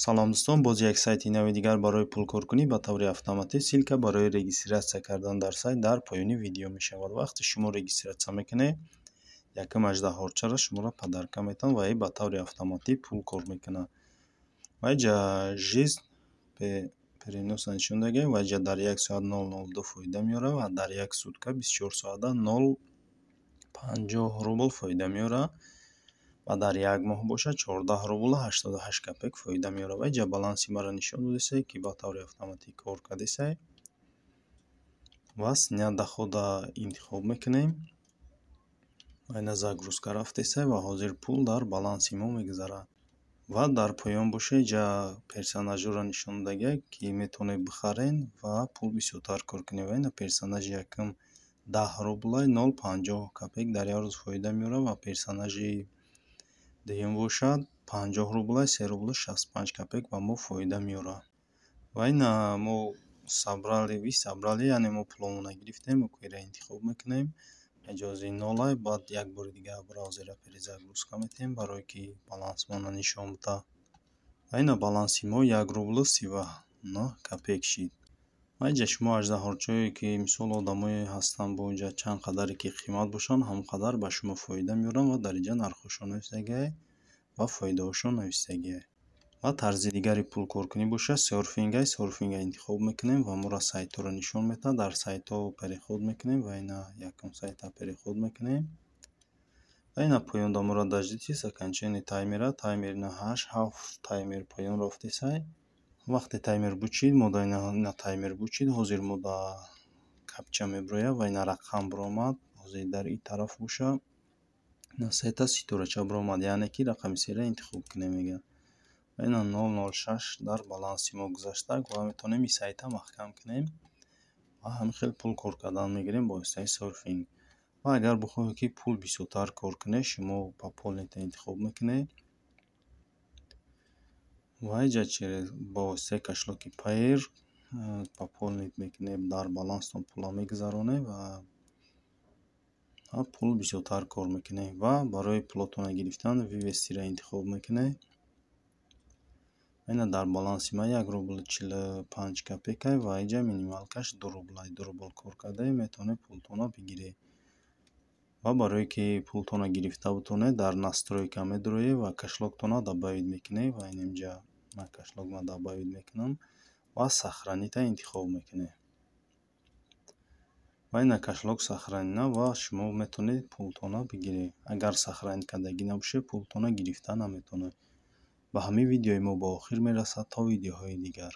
Салом, дӯстон! Боз як сайти нави дигар барои пулкоркунӣ ба таври автоматӣ. Ссылка барои регистрация кардан дар сайт дар поёни видео мешавад. Вақте шумо регистрация мекунед, якум аждаҳорчаро шуморо подарка метавон ва ба таври автоматӣ пул кор мекунад. Ва иҷа жизнь переноса нишон дагем, ва иҷа дар як соат 0,02 фоида меорад ва дар як сутка, 24 соата, 0,50 рубл фоида меорад ва дар як моҳ бошад, 14 рублу 88 копеек фоида меорад. Ва иҷа баланси маро нишон додисай, ки ба таври автоматӣ кор кардисай. Ва «Снять дохода» интихоб мекунем ва ина загрузка рафтесай ва ҳозир пул дар баланси мо мегузарад. Ва дар поён боша, иҷа персонажҳоро нишон додагиак, ки метавонед бихарен ва пул бисёртар кор кунед. Ва ина персонажи якум 10 рублай, 0,50 копеек дар як рӯз фоида меорад ва персонажи дуюм бошад, 50 рублай, 3 рублу 65 копеек ба мо фоида меорад. Ва ина мо собрали, вы собрали, яъне мо пуломонро гирифтем. Окейро интихоб мекунем. Иҷози нолай, баъд як бори дигар браузерро перезагрузка метиҳем, барое ки балансмонро нишон диҳад. Ва ина баланси мо 1 рублу 39 копеек шид. Ва иҷа шумо аждаҳорчаҳое, ки мисол одамое ҳастанд, бо инҷа чанд қадаре ки қимат бошанд, ҳамон қадар ба шумо фоида меоранд ва дар инҷа нархҳошон нависагиай ва фоидаҳошон нависагиай. Ва тарзи дигари пулкоркунӣ бошад, серфингай. Серфинга интихоб мекунем ва моро сайтҳоро нишон медиҳад. Дар сайтҳо переход мекунем ва ина якум сайта переход мекунем ва ина поёнда моро «Дождитесь окончания таймера». Таймер ина ҳашт, ҳафт, таймер поён рафтесай. Вақте таймер бучид, мо ина таймер бучид, ҳозир мо да капча мебирояд ва ина рақам биромад. Ҳозир дар ин тараф боша, ина сета ситорача биромад, яъне ки рақами сера интихоб кунем, мегӯяд. Ва ина 006 дар баланси мо гузашта ва метавонем ин сайта маҳкам кунем ва ҳамин хел пул кор кардан мегирем бо воситаи серфинг. Ва агар бихоҳед, ки пул бисёртар кор кунед, шумо «Пополнить» интихоб мекунед ва инҷа через бо воситаи кошелёки Payeer пополнить мекунед, дар баланстон пулро мегузаронед ва пул бисёртар кор мекунед. Ва барои пулотонро гирифтан «Вывести»ро интихоб мекунед. Ина дар баланси ман 1 рублу 45 копейка ва инҷа минималкаш 2 рублай. 2 рубл кор кардаед, метавонед пултонро бигиред. Ва барое ки пултонро гирифта бутонед, дар настройка медуроед ва кошелёктонро добавить мекунед. Ва ин инҷа ман кошелёкро добавить мекунам ва «Сохранить» интихоб мекунед. Ва ина кошелёк сохранена ва шумо метавонед пултонро бигиред. Агар сохранить кардагӣ набошед, пултонро гирифта наметавонед. Ба ҳамин видеои мо ба охир мерасад. То видеоҳои дигар.